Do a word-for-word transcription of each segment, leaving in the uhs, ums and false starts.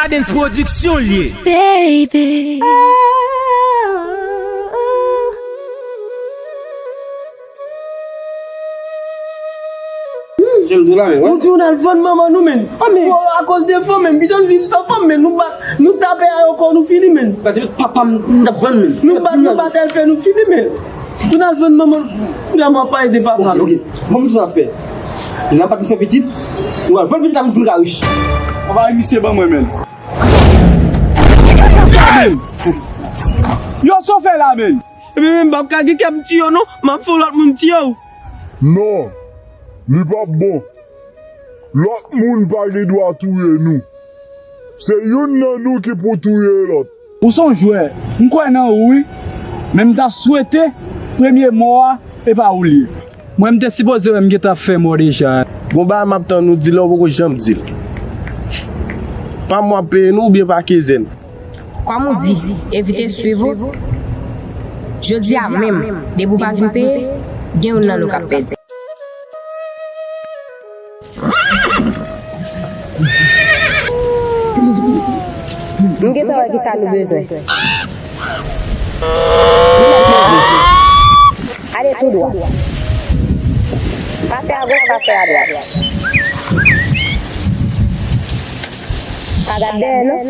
Adens Production l ye. Baby. Jan m di w la, men, wè. Ou di w n al vann manman nou, men. Ah, men. Pou, akoz de fanm, men. Pito n viv san fanm, men. Nou bat, nou tape ayewopò, nou fini, men. Bat papa m, n ap vann, men. Nou bat, nou bat L P, nou fini, men. Pou n al vann manman, pou n al pa ede papa. Ok, ok. Bon, m di sa fè. N ap pa fè pitit, nou al vann pitit la pou n ka rich. Anba misye ban mwen, men. Yo, sa w fè la, men. Ebyen, men, m p ap ka gen kè m tiye w, non. M ap fè yon lòt moun tiye w. Non, li p ap bon. Lòt moun pa gen dwa touye nou. Se youn nan nou ki pou touye lòt. Ou se yon jwè. M kwè nan ou, wi. Men m ta swete premye mò a, e pa ou l ye. Mwen, m te sipoze wè m gentan ap fè mò deja. Gon bagay m ap tann ou di la, ou poko janm di l. Pa mwa peye nou oubyen pa kenzenn? Kòm ou di, evite swiv ou. Jodi a menm, depi w pa vin peye, gen youn nan nou k ap pèdi. M gentan wè kisa nou bezwen. Ale tou dwat. Pa fè agoch, pa fè adwat. Pa gad dèyè, non.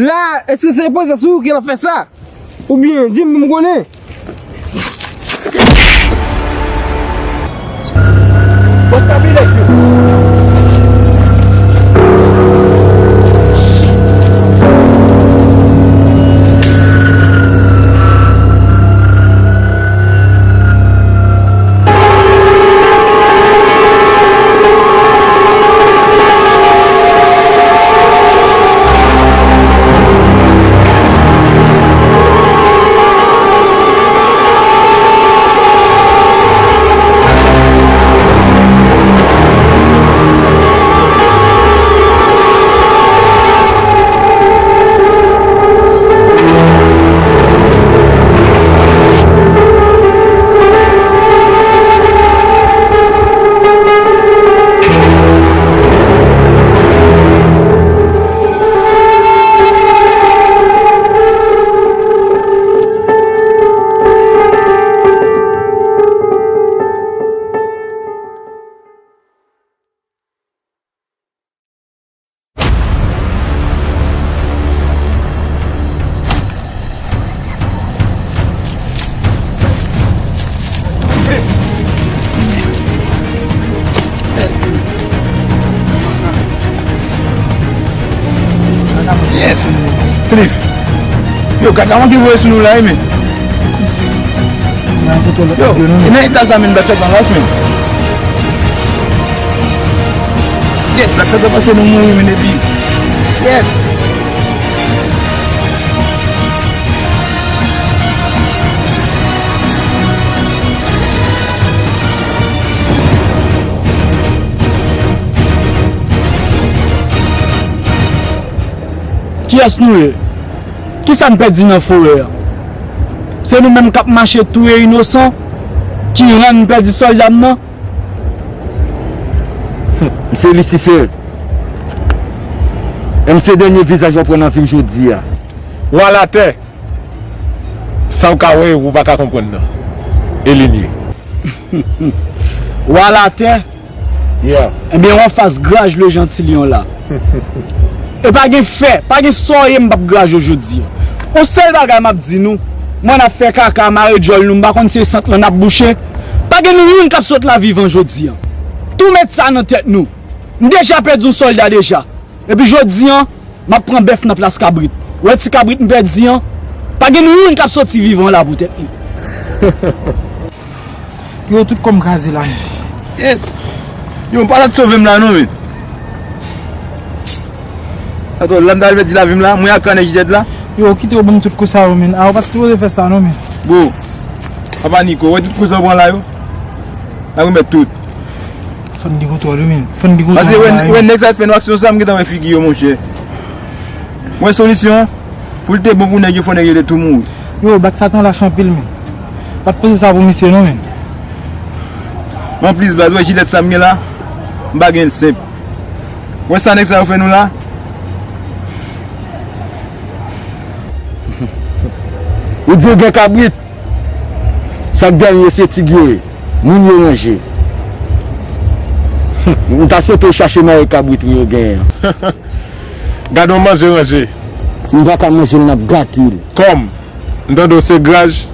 La, èske se prezans ou ki nan fè sa? Oubyen, di m pou m konnen. Bon, sa vin nèg yo. Cliff. Yo, gad la, manke voye sou nou la, wi, men. Yo, e nan eta sa, men, Black Cat pa lach, men. Yèt, Black Cat pase nou mouri, men, epi. Yèt. Kiyès nou ye? Kisa n pèdi nan forè a? Se nou menm k ap mache touye inosan ki rann m pèdi sòlda m nan? M se Lisifè. E m se dènye vizaj w ap wè nan vi m jodi a. Wa latè, sa w ka wè, ou pa ka konprann nan. E li n ye. Wa latè, Yeah. Ebyen, w anfas Graj le Jantilyon la. E pa gen fè, pa gen sa w ye m p ap graje w jodi a. Yon sèl bagay m ap di nou, mwen n ap fè kaka, mare djòl nou, m pa konn si e sant lan n ap bouche. Pa gen nou youn k ap sot la vivan jodi a. Tou met sa nan tèt nou. M deja pèdi yon sòlda deja. Epi jodi a, m ap pran bèf nan plas kabrit. Ou wè ti kabrit m pèdi an? Pa gen nou youn k ap soti vivan la poutèt li. Yo, tout kò m kraze la. Yèt. Yo, m pa t ap sove m la non, men. Atò, la m ta rive di lavi m la, mwen ak kanè jidèd la. Yo, kite yo ban m tout kou sa yo, men. A, ou pa t sipoze fè sa non, men. Bon. Papa Niko, wè tout kou sa w pran la yo? N a remèt tout. Fò n gen kontwòl, wi, men. Fò n gen kontwòl. Paske wè, wè nèg sa fè nou aksyon sa, m gentan wè figi yo, monchè. Mwen solisyon, pou l te bon pou nèg yo, fò nèg yo te tou mouri. Yo, Black Satan lach anpil, men. Pa t panse sa pou misye, non, men. Anplis, baz, wè jilèt sa m gen la, m pa gen l senp. Wè sa nèg sa yo fè nou la? Ou di w gen kabrit? Sa k dènye se tig yo ye. Moun yo ranje. M ta swete w chache mare kabrit yo genyen an. Gade yon manje ranje. Si m pa ka manje l, n ap gate l. Kòm m tande w se graj,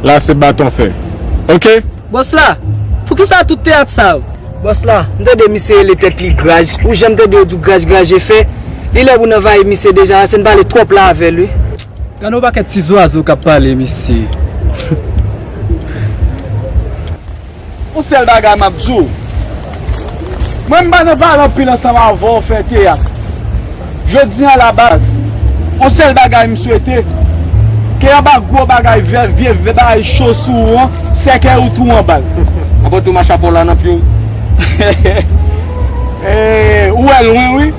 la se baton fè. Oke? Bòs la, poukisa tout teyat sa yo? Bòs la, m tande misye rele tèt li graj. Ou janm tande yo di w graj, graj e fè? Li lè pou n anvayi misye deja, se n pale twòp la avè l, wi. Gade yon pakèt ti zwazo k ap pale, mesye. Yon sèl bagay m ap di w. Mwen, m pa nan pale anpil ansanm avè w, fè teyat. Jodi a la baz, yon sèl bagay m swete, ke anba gwo bagay vye, vye, vye bagay cho sou ou an, sèkèy ou tou anba l. Anba tou mache apò la nan pye w. Eh, ou wè lwen, wi.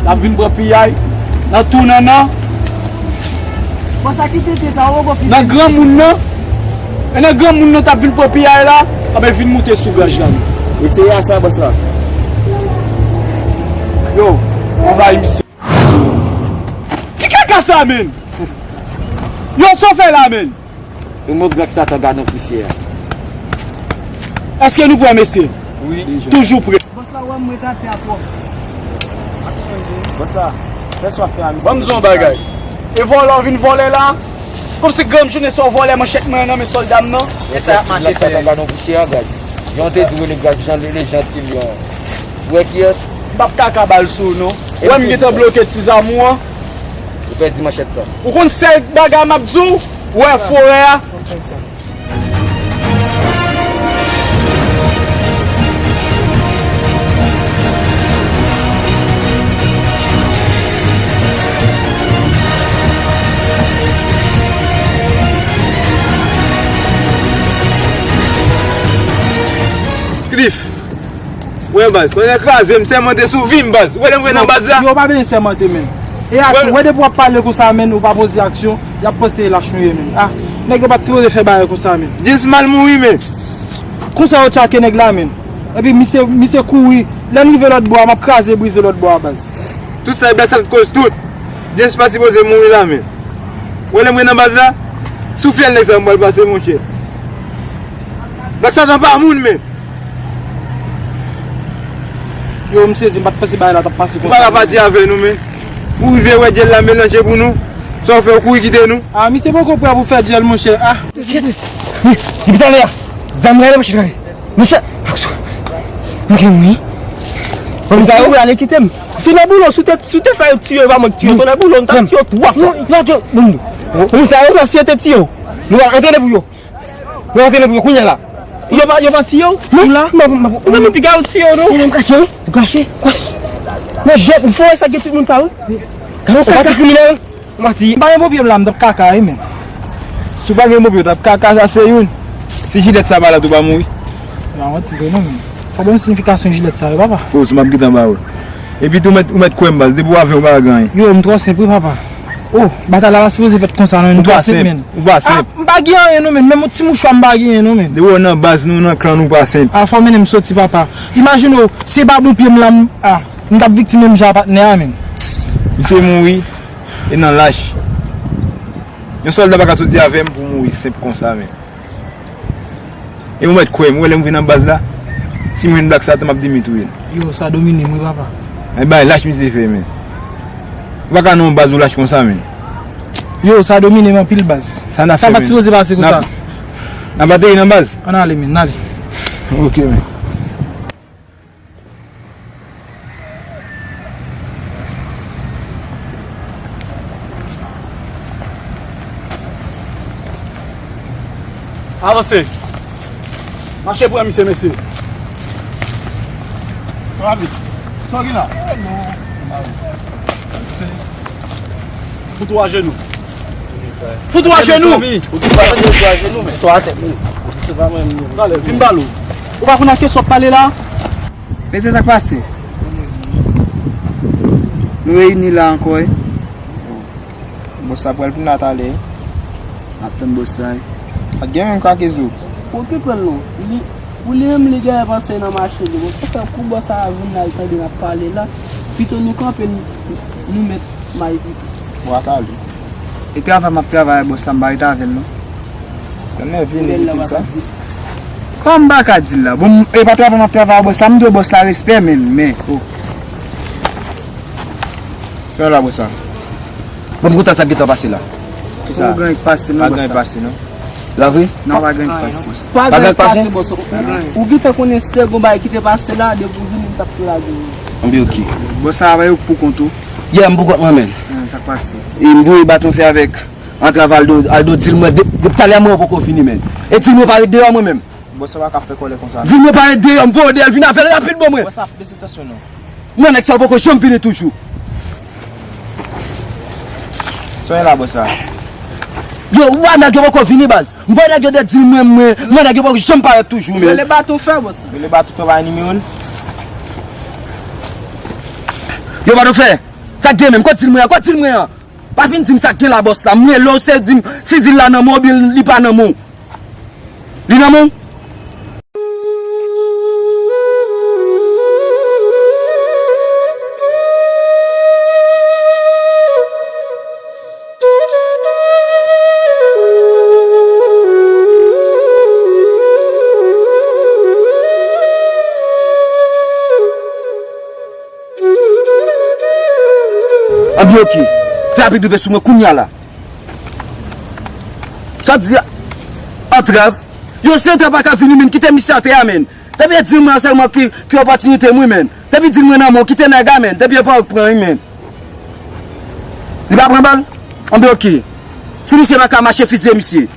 L ap vin pran piyay nan tou nannan. Bon, sa ki tete sa, ou poko fini. Nan granmoun nan. E nan granmoun nan t ap vin pran piyay la, a ben vin moute sou graj la, men. Eseye a sa, bòs la. Yo, anvayi misye. Ki kaka sa, men? Yo, sa w fè la, men? Yon mo Black Satan gad nan pousyè a. Èske nou prè, mesye? Wi. Toujou prè. Bòs la, wè m ret atè a twòp. Bòs la, fè sa w fè a, misye. Ban m di w yon bagay. E vòlè w vin vòlè la? Kòmsi granm jounen sa w vòlè manchèt mwen nan men sòlda m nan? E sa y ap mache fè? Black Satan gad nan pousyè a, gad. Jan w te di w rele Black Jan, rele Jan Tilyon. Ou wè kiyès? M p ap kaka bal sou w, non. Ou wè m gentan bloke ti zam ou an. Ou pèdi manchèt sa. Ou konn sèl bagay m ap di w? Ou wè forè a? Cliff. Wè baz, tonnè kraze m, sèmante sou vi m baz. Wè lè m wè nan baz la. Yo pa bezwen sèmante, men. E aksyon, wè depi w ap pale konsa, men, ou pa poze aksyon, y ap panse e lach nou ye, men. Ah, nèg yo pa t sipoze fè bagay konsa, men. James mal mouri, men. Konsa yo tchake nèg la, men. Epi misye, misye kouri. Lè n rive lòt bò a, m ap kraze brize lòt bò a, baz. Tout sa e Black Satan k koz tout. James pa sipoze mouri la, men. Wè lè m wè nan baz la, sou fyèl nèg sa m pral pase, monchè. Black Satan pa moun, men. Yo, m sezi, m pa t panse bagay la t ap pase konsa. Ou pa ka pati avè nou, men. Ou rive wè djèl la melanje pou nou. Sa w fè, ou kouri kite nou. Ah, misye poko prè pou fè djèl, monchè. Ah. Depi talè a, zam rale, monchè, rale. Monchè, aksyon. Mwen gen mwen. Komisè, ou ale kite m. Tounen boulon, si w te, si w te fè yo tiye, yo pa mwen k tiye yo. Tounen boulon, m t ap tiye yo twa fwa. Komisè, yo, si yo te tiye yo, nou va antrene pou yo. Nou antrene pou yo, kounye a la. Yo pa, yo pa tiye w? Non, la. Ou menm piga yo tiye w, non? Ou menm kache, wi. Ou kache. Mwen bèt, m fò wè sa gen tout moun sa, wi. Gade yon kaka. Ou pa ti kriminèl? M pa gen papye m la, m t ap kaka, wi, men. Si w pa gen papye, w t ap kaka, sa se youn. Si jilèt sa pa la, tou pa mouri. Nan, mwen ti vre, non, men. Fò ban m siyifikasyon jilèt sa, wi, papa. O, si m ap gentan ba w. Epi tou, ou mèt, ou mèt kwè m, baz. Depi w avè m, ou pa ka gen anyen. Yo, m twò senp, wi, papa. O, batay la pa sipoze fèt konsa, non, m twò senp, men. Ou pa senp. Ah, m pa gen anyen, non, men. Menm yon ti mouchwa, m pa genyen, non, men. Depi w nan baz nou, nan klan nou, pa senp. Ah, fò mennen m soti, papa. Imajine w, se pa bon pye m la, m, ah, m t ap viktim menm jan a patnè a, men. Misye mouri. E nan lach. Yon sòlda pa ka soti avè m pou mouri senp konsa, men. E ou mèt kwè m, ou wè lè m vin nan baz la, si m jwenn Black Satan, m ap di m touye l. Yo, sa domine m, wi, papa. E bay lach misye fè, men. Ou pa ka nan yon baz ou lach konsa, men. Yo, sa domine m anpil, baz. Sa n ap fè, men. Sa pa t sipoze pase konsa. N ap, n ap ateri nan baz? Ann ale, men, n ale. Ok, men. Avanse. Mache pran misye, mesye. Rabi. Sa w gen la? Mesye. Fout ou ajenou. Fout ou ajenou. Ou tou pa tande fout ou ajenou, men. Talè, vin ba l ou. Ou pa konn ak kiyès w ap pale la? Mesye, sa k pase? Nou reyini la ankò, wi. Bòs la pral vin la talè. N ap tann bòs la, wi. Pa t gen menm kakezo. Okipe l non. Li, pou li menm, li genyen panse nan mache li. Bon, sa fè kou bòs sa a vin la, l tande n ap pale la. Pito nou kanpe, nou, nou met may pito. Bwa kale. E travay m ap travay bòs la, m pa ret avè l non. Tande vini, li di l sa. Kòman m pa ka di l la? Bon, e pa travay m ap travay bòs la, m dwe bòs la respè, men, men, oh. Sa la, bòs la. Bon, m kontan sa k gentan pase la. Kisa? Ou gen pase non, bòs la. Pase non. La vre? Non, pa gen pase. Pa gen pase, bòs. Ou gentan konnen se te gon bagay ki te pase la, depi ou vini, m t ap tou lage ou. Anben, ok. Bòs sa a, yo pou kont ou. Yeah, m pou kont mwen menm. Ah, sa k pase? E m voye baton fè avèk antrav Aldo, Aldo di l mwen, de-, depi talè mwen poko fini, men. E di l mwen pa ret deyò mwen menm. Bòs sa pa ka fè kòlè konsa. Di l mwen pa ret deyò, m voye deyò, l vin avè l rapid ban mwen. Bòs sa ap bese tansyon non. Mwen, nèg sa yo poko janm vini toujou. Sa w ye la, bòs la? Yo, ou wè nèg yo poko vini, baz. M voye nèg yo de di l mwen, mwen, mwen, nèg yo poko janm parèt toujou, men. Rele baton fè, bòs. Rele baton fè, ba nimewo l. Yo, baton fè. Sa k gen menm? Kote di l mwen an? Kote di l mwen an? Pa vin di m sa k gen la, bòs la. M rele w, se di m, si di l la nan men w, oubyen li pa nan men w. Li nan men w? Anben, ok. Fè rapid rive sou mwen kounya la. Sa di antrav? Yo, si antrav pa ka vini, men kite misye atè a, men. Depi e di mwen sèlman ki, ki opòtinite m, wi, men. Depi di mwen nan men w, kite nèg la, men. Depi e pa ou k pran, wi, men. Li pa pran bal? Anben, ok. Si misye pa ka mache, fiziye misye.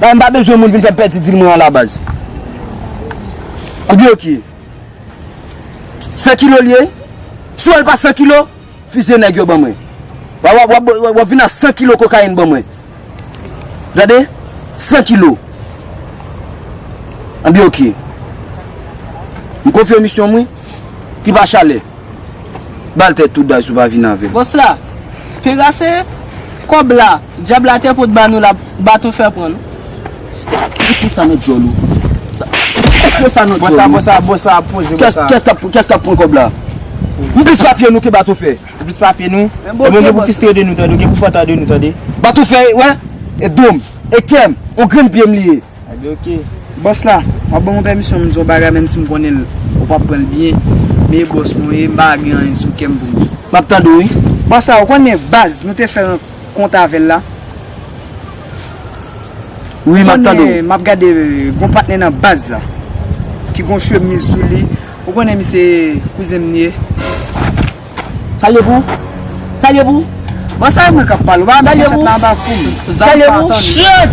La, m pa bezwen moun vin fè m pèdi di l mwen an la baz. Anben, ok. San kilo l ye? Si w wè l pa san kilo, fiziye nèg yo ban mwen. W ap, w ap, w ap, w ap vin ak san kilo kokayin ban mwen. Tande? San kilo. Anben, ok. M konfye w misyon m, wi. Ki pa chalè. Ba l tèt tou, dayz, ou pa vin avè l. Bòs la, pera se kòb la, dyab la te pot ba nou la, baton fè pran nou. Kisa nan djòl ou? Èske sa nan djòl ou? Bòs la, bòs la, bòs la ap poze, bòs la. Kès, kès k ap, kès k ap pran kòb la? M plis pa fye nou ke baton fè. Ou plis pa fye nou? Men bon, ok, bòs. Ou gen pou fistre de nou, tande, ou gen pou pantan de nou, tande. Baton fè, wè, e do m, e kè m, on grenn pye m li ye. Anben, ok. Bòs la, w ap ban mwen pèmisyon m di w bagay, menm si m konnen l, ou p ap pran l byen. Men e bòs mwen ye, m pa gen anyen sou kè m pou m di. M ap tande w, wi. Bòs la, ou konnen baz, nou te fè rankont avè l la. Wi, m ap tande w. Konnen, m ap gade, gon patnè nan baz la, ki gon chemiz sou li. Ou konnen misye kouzen m li ye. Sa l ye pou ou? Sa l ye pou ou? Bon, sa e mwen k ap pale, ou pa mèt manchèt la anba kou m. Sa l ye pou ou? Shit!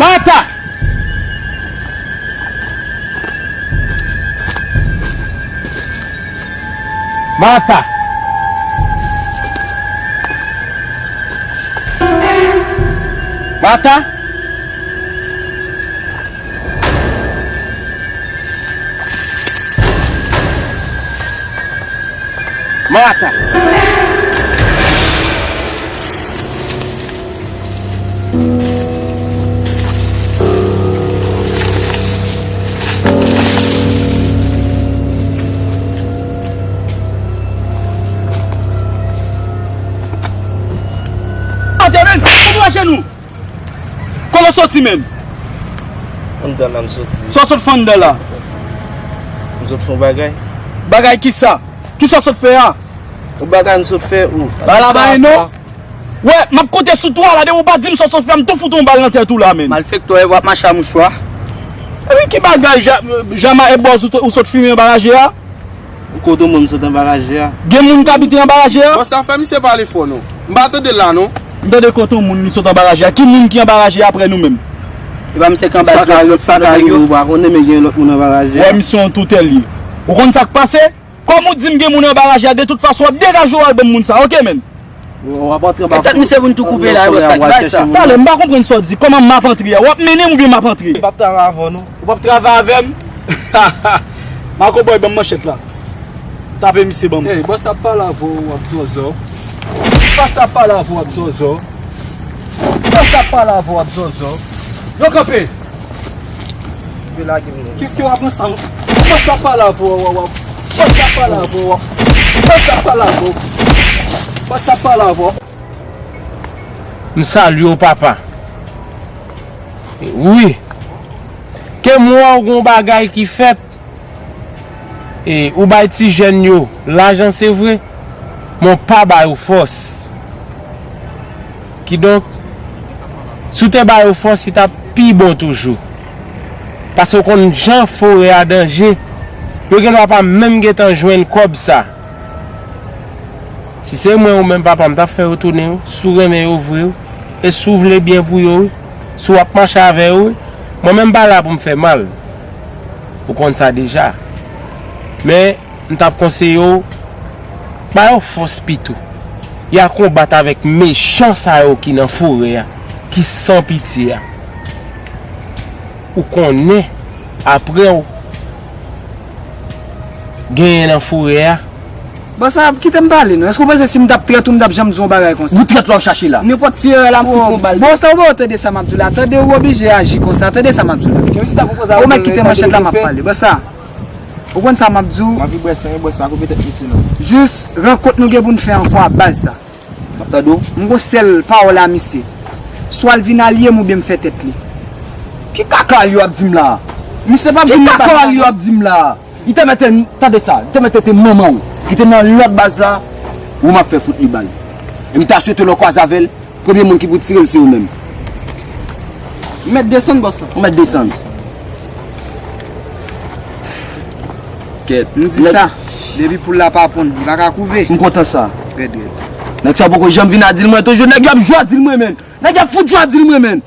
Martha! Martha! Martha! Martha! Atè, men, kote w ajenou? Kote w soti menm? Anndan la m soti. Sa w sot fè anndan la? M sot fè yon bagay. Bagay kisa? Kisa w sot fè a? Yon bagay m sot fè ou. Ba la bay non. Wè, m ap konte sou twa la, depi w pa di m sa w sot fè, m tou fout yon bal nan tèt ou la, menn. Malfektè, w ap mache a mouchwa. Epi ki bagay, Ja-, Jama e Bòz ou, ou sot fimen anba raje a? Ou kote moun sot anba raje a? Gen moun k abite anba raje a? Bòs la fè misye pale fò non. M pa tande l la non. M tande kote moun li sot anba raje a. Ki moun ki anba raje a apre nou menm? E pa misye k anba zòt, lòt nèg yo. Ou pa konnen, men gen lòt moun anba raje a. Wè, misye yon toutèl ye. Ou konn sa k pase? Kòm ou di m gen moun anba raje a, de tout fason, w ap degaje w al ban m moun sa, oke, menn? Ou ap antre anba. E tèt misye pou n tou koupe la, e bòs sa, ki bagay sa? Talè, m pa konprann sa w di. Kòman m ap antre a? W ap mennen m oubyen m ap antre? M p ap travay avè w, non. Ou p ap travay avè m? Marco Boy, ban m manchèt la. Tape misye ban m. Ey, bòs ap pale avè w, w ap zòzò. Bòs ap pale avè w, w ap zòzò. Bòs ap pale avè w, w ap zòzò. Yo kanpe. Yo lage m non. Kis ke w ap ansanm? Bòs ap pale avè w, w ap. Bòs ap pale avè w, w ap. Bòs ap pale avè w. Bòs ap pale avè w. M salye w, papa. Wi. Ke m wè w gon bagay ki fèt. E, ou bay ti jèn yo lajan, se vre, men w pa ba yo fòs. Kidonk, si w te ba yo fòs, li t ap pi bon toujou. Paske w konn jan forè a danje. Yo gendwa pa menm gentan jwenn kòb sa. Si se mwen ou menm, papa, m t ap fè yo tounen, wi. Si w renmen yo vre, wi. E si w vle byen pou yo, wi. Si w ap mache avè yo, wi. Mwen menm pa la pou m fè mal. Ou konn sa deja. Men, m t ap konseye w, ba yo fòs pito. Y a konbat avèk mechan sa yo ki nan forè a, ki san pitye a. Ou konnen, apre w genyen nan forè a. Bòs la, kite m pale non. Èske w panse si m t ap trèt ou, m t ap janm di w yon bagay konsa? Ou trèt la w chache la. Nenpòt ti erè la, m fout yon bal. Bòs la, ou pa tande sa m ap di w la. Tande, ou oblije aji konsa. Tande sa m ap di w la. Ou mèt kite manchèt la, m ap pale. Bòs la, ou konn sa m ap di w. M anvi bwè san, bòs la, koupe tèt misye non. Jis rankont nou gen pou n fè ankò a baz sa. M ap tande w. M gon sèl pawòl a misye. Swa l vin alye m oubyen m fè tèt li. Ki kaka alye w ap di m la? Misye p ap vin nan baz la non. Ki kaka alye w ap di m la? Li te mèt te, tande sa, li te mèt te manman w ki te nan lòt baz la, ou m ap fè fout li bal. E m ta swete lè w kwaze avè l, premye moun ki pou tire l se ou menm. M mèt desann, bòs la. Ou mèt desann. Kèt. M di sa, depi poul la pa ponn, li pa ka kouve. M kontan sa. Rèd, rèd. Nèg sa poko janm vin a dil mwen toujou, nèg yo ap jwe a dil mwen, menn. Nèg yo ap fout jwe a dil mwen, menn.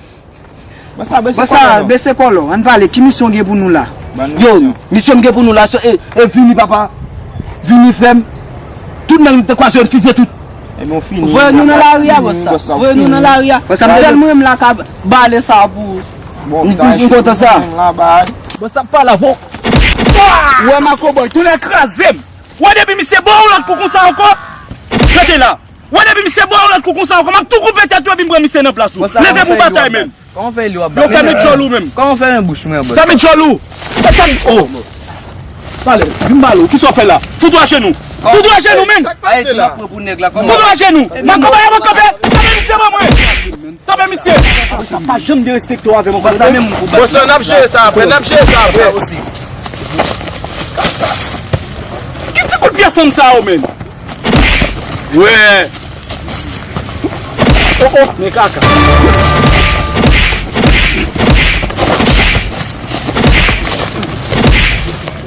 Bòs la, bese kòlò. Bòs la, bese kòlò. Ann pale, ki misyon w gen pou nou la? Yo, misyon m gen pou nou la, se, e, e vini, papa. Vini, frè m. Tout nèg nou te kwaze yo, n fizye tout. Ebyen, w fini. Voye nou nan lari a, bòs la. Voye nou nan lari a. Sèl mwen menm la ka bale sa pou ou. M kontan sa. Bòs la, pale avè w. Ou wè Marco Boy, tounen kraze m. Ou wè depi misye ba w lòt kou konsa ankò, rete la. Wè depi misye ba w lòt kou konsa ankò, m ap tou koupe tèt ou epi m pran misye nan plas ou. Leve pou batay, menn. Kòman w fè li w ap bale? Yo fèmen djòl ou menm. Kòman w fèmen bouch mwen, bòs? Fèmen djòl ou. Fè sa m, oh. Talè, vin m pale w. Kisa w fè la? Fout ou ajenou. Fout ou ajenou, menn. Fout ou ajenou. M ap kanpe, m ap kanpe. Tape misye ban mwen. Tape misye. Sa pa janm derespekte w avè m ankò. Sa menm pou bat. Bòs la, n ap jere sa apre, n ap jere sa apre. Ki ti kout pye fanm sa yo, menn? Wè. Oh, oh, men kaka.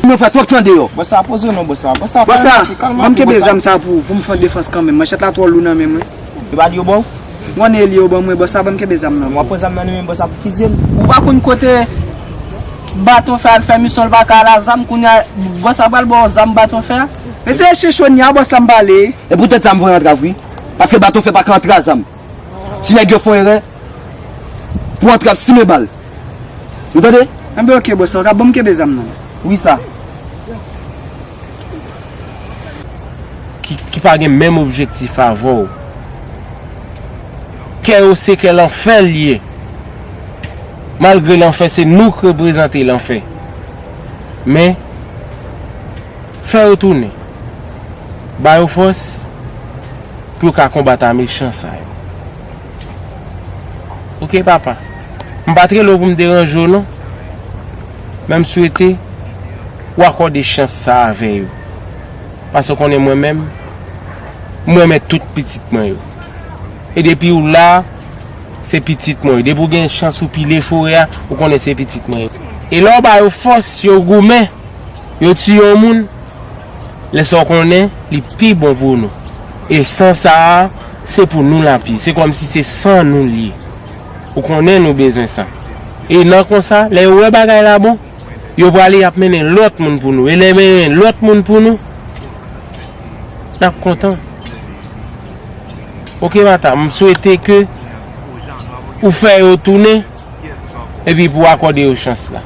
Nou fè twòp tan deyò. Bòs la, poze non, bòs la. Bòs la, ban m kenbe zam sa pou, pou m fè defans kanmenm. Manchèt la twò lou nan men mwen. Yo pa di yo ba w? M konnen li yo ban mwen, bòs la ban m kenbe zam nan. W ap pran zam nan men bòs la pou fizye l. Ou pa konn kote Baton Fè al fè misyon, l pa ka al a zam, kounye a bòs la pral ba w zam Baton Fè a? Men se Echechoni a bòs la m pale. E poutèt sa m voye antrav wi. Paske Baton Fè pa ka antre a zam. Si nèg yo fè yon erè, pou antrav simen bal. Ou tande? Enben oke bòs la, w ka ban m kenbe zam nan. Wi sa. ki, ki pa gen menm objektif avè w. Kè yo se kè lanfè l ye. Malgre lanfè se nou k reprezante lanfè. Men, fè yo tounen. Ba yo fòs pou yo ka konbat a mechan sa yo. Oke papa. M pa t rele w pou m deranje w non. Men m swete w akòde chans sa avè yo. Paske w konnen mwen menm, m renmen tout pitit mwen yo. E depi w la, se pitit mwen yo. Depi w gen chans ou pile forè a, ou konnen se pitit mwen yo. E lè w ba yo fòs, yo goumen, yo tiye yon moun, lè sa w konnen, li pi bon pou nou. E san sa a, se pou nou l ap ye. Se kòmsi se san nou l ye. Ou konnen nou bezwen san. E nan konsa, lè yo wè bagay la bon, yo prale y ap mennen lòt moun pou nou. E lè mennen lòt moun pou nou, n ap kontan. Oke, Mata, m swete ke ou fè yo tounen, epi pou akòde yo chans la.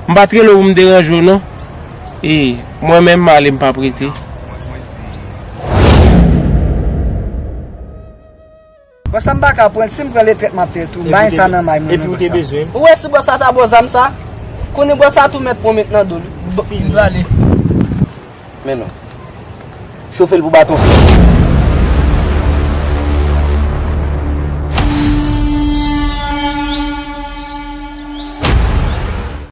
M pa t rele w pou m deranje w, non. E mwen menm, m ale, m p ap rete. Bòs la, m pa ka pran l. Si m pran l, e trèt m ap trèt ou. M pa gen sa nan may mwen, non, bòs la. Ou wè si bòs la ta ba w zam sa, konnen bòs la tou mèt pran w met nan do l. M prale. Men non. Chofe l pou baton.